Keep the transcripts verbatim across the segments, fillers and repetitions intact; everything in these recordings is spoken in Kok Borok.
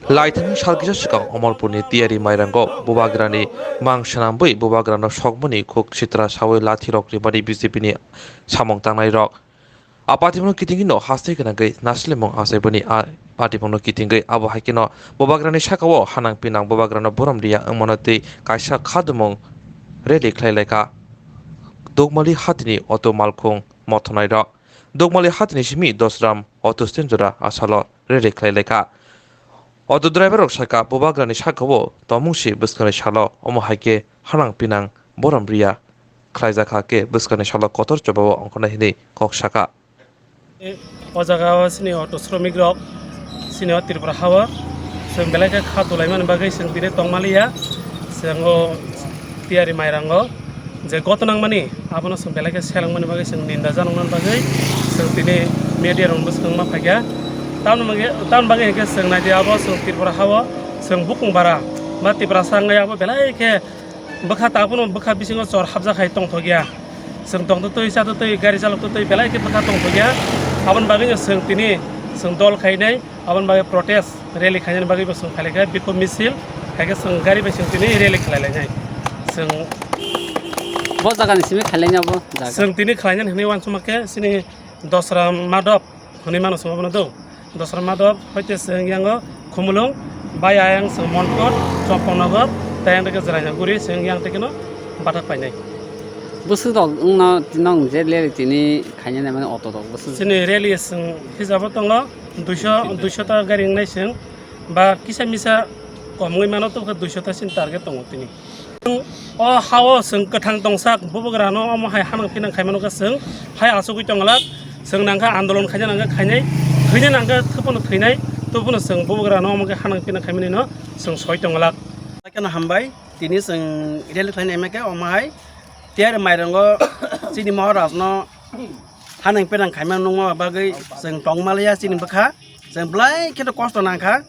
Laithani sal kisa swkang Omorpurni Tiyari Mairango bubagrani mang swnambwi bubagrano sokmani khuk sitra sawi lathirok rimani B J P ni samung tangnairok. A patimungno kitingino haste gwnangwi naslimung achaiboni a patimungno kitingwi abo hai kheno bubagrani sakao hanang pinang bubagrano borom riya wngmano tei kaisa khadumung rally khlai laikha Dukmali hatini auto malkhung mothonairok. Dukmali hatini simi Dosram auto stand jora asalo rally khlai laikha. Auto driver rok sakha bubagrani sakao tongmung si bwskangni salo omo hai khe hanang pinang borom riya khlaijakha khe bwskangni salo kotor chobao ongkhornai hinwi kok sakha. O jaga o chini auto sromik rok chini o Tripura ha o chwng belai khe kha dolaimani bagwi chwng tini tongmaliya. Chwng o Tiyari Mairango je goto nangmani abono chwng belai khe selengmani bagwi chwng ninda janoknani bagwi chwng tini media rokno bwskango ma phaikha. Tamoni bagwi, tamoni bagwi hinkhe chwng naidi abo chwng Tripura ha o chwng bukung bara ba Tiprasa wngwi abo belai khe bwkha ta abono bwkha bisingo chor hapjak hai tongthokya. Chwng tongtwtwi chatwtwi gari chaloktwtwi belai khe bwkha tongthokya. Aboni bagwino chwng tini chwng dol khainai. Aboni bagwi protest rally khainani bagwi bo chwng phailaikha, bikhok misil, hai khe chwng gari bai chwng tini rally khlai lainai. Chwng Bo jagani simi khlai lainai abo jaga. Chwng tini khlainani hwnwi uansukma khe chini Dosra Madhop hwnwi mano chwng abono do. Dosra Madhop hoite chwng yango Khumulwng, bai ayang chwng Monkot, Chompongnagar, tei yang teke Jwrainaguri chwng yang tekeno bathak painai. Bwswk rok wngno nong je rally tini khainani mani auto rok bwswk. Chini rally chwng hijabo tongo. Duiso, duiso ta gari wngnai chwng, ba kisa misa kom wngwi mano, tobokhe duiso ta chini target tongo tini. O ha o chwng kwthang tongsak, bubagrano omo hai hanang pinang khaimano khe chwng hai achugwi tonglak, chwng nangkha andolon khaina nangkha khainai, thwina nangkha thwphano thwinai, tobphano chwng bubagrano omo khe hanang pinang khaimanino chwng soi tonglak. Keno hambai, tini chwng rally khlaina himkhe omo hai Tiyari Mairango chini Maharajno hanang pinang khaima nungma bagwi chwng tongmaliya chini bwkha, chwng belai khe kosto nangkha,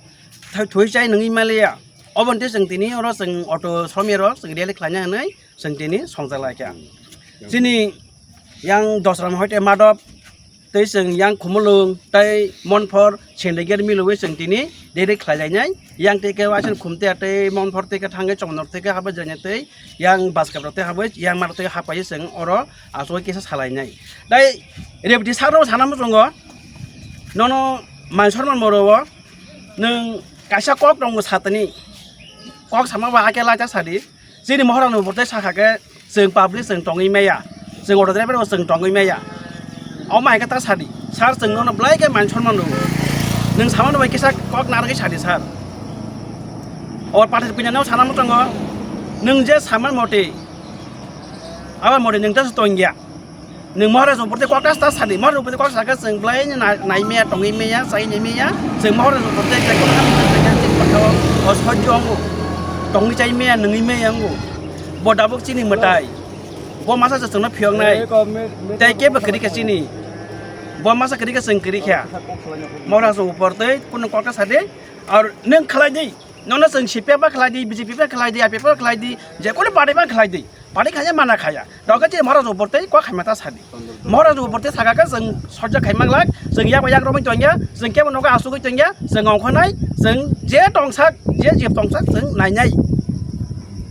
thai thwi chai nungwi maliya. Oboni tei chwng tini oro chwng auto somya rok chwng rally khlaina hwnwi chwng tini songjak laikha. Chini yang Dosram hoite Madhop tei chwng yang Khumulwng tei Monphor Sendeger milwi chwng tini rally khlai lainai. Yang tei khe waising Khumtea tei Monphor tei khe thangwi Chomnor tei khe habai janya tei yang Baskap rok tei habai yang Madhop tei hapai chwng oro aswk kisa salainai. Tei rebti sarno sana muchungo nono man sorman moro o nwng kaisa kok tongo satani kok sama ba ake laita sadi. Chini Maharajno bwrwtwi sakha khe chwng public chwng tongwi maya, chwng auto driver bo chwng tongwi maya. Omo hai khe ta sadi, sir, chwng nono belai khe man sonman rwo. Nwng samano bai kisa kok narwgwi sadi, sir. O pathak puinano sana muchungo, nwng je saman moti, abo moti nwng ta tongya. Nwng Maharaj Upor tei kok ta sadi, Maharaj Upor tei kok saka chwng belai nai maya, tongwi maya, chai nai maya, chwng Maharaj Upor tei tei kok ta saka chwng patha o sojjo wngo, tongwi chai maya, nwngwi maya wngo. Bo dabuk chini mwtai, bo masa se chwngno phiyoknai, tei kebo kwrwi kha chini, bo masa kwrwi kha chwng kwrwi kha. Maharaj Upor tei kunu kok ta sadi, ar nwng khlai di, nono chwng C P M ba khlai di, B J P ba khlai di, I P F ba khlai di, je kunu party ba khlai di. Pari khaya mana khaya. Doga je Maharaj Upor tei kok khaima ta sadi. Maharaj Upor tei saka khe chwng sojja khaima glak, chwng yak yak romwi tongya, chwng kebo nogo asugwi tongya, chwng ongkhonai, chwng je tongsak, je jeb tongsak, chwng nainai.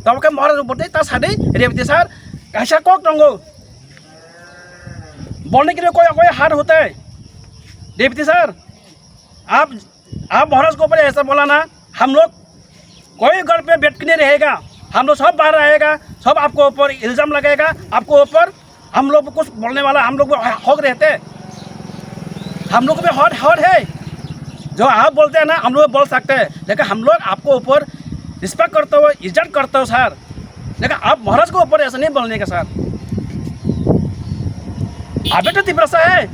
Tamo khe Maharaj Upor tei ta sadi, Rebti sir, kaisa kok tongo. Bolne kire koya koya har hote. Rebti sir, ap आप महाराज के ऊपर ऐसा बोला ना, हम लोग कोई घर पे बैठ के नहीं रहेगा, हम लोग सब बाहर आएगा, सब आपको ऊपर इल्जाम लगाएगा, आपको ऊपर हम लोग को कुछ बोलने वाला, हम लोग को हक रहते हैं, हम लोग को भी हक, हक है, जो आप बोलते हैं ना, हम लोग बोल सकते हैं, लेकिन हम लोग आपको ऊपर रिस्पेक्ट करते हो, इज्जत करते हो सर, लेकिन आप महाराज के ऊपर ऐसा नहीं बोलने का सर। आप भी तो तिपरासा है,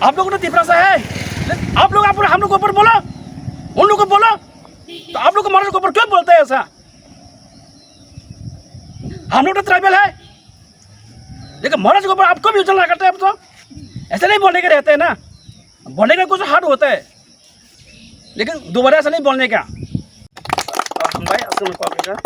आप लोग तो तिपरासा है, आप लोग आप हम लोग के ऊपर बोलो, उन लोग को बोलो, तो आप लोग को महाराज के ऊपर क्यों बोलते हैं ऐसा? हम लोग तो ट्राइबल है, लेकिन महाराज के ऊपर आपको भी उछलना करते हैं, अब तो ऐसे नहीं बोलने के रहते हैं ना, बोलने का कुछ हार्ड होता है, लेकिन दोबारा ऐसा नहीं बोलने का। हम भाई, असम में कॉल कर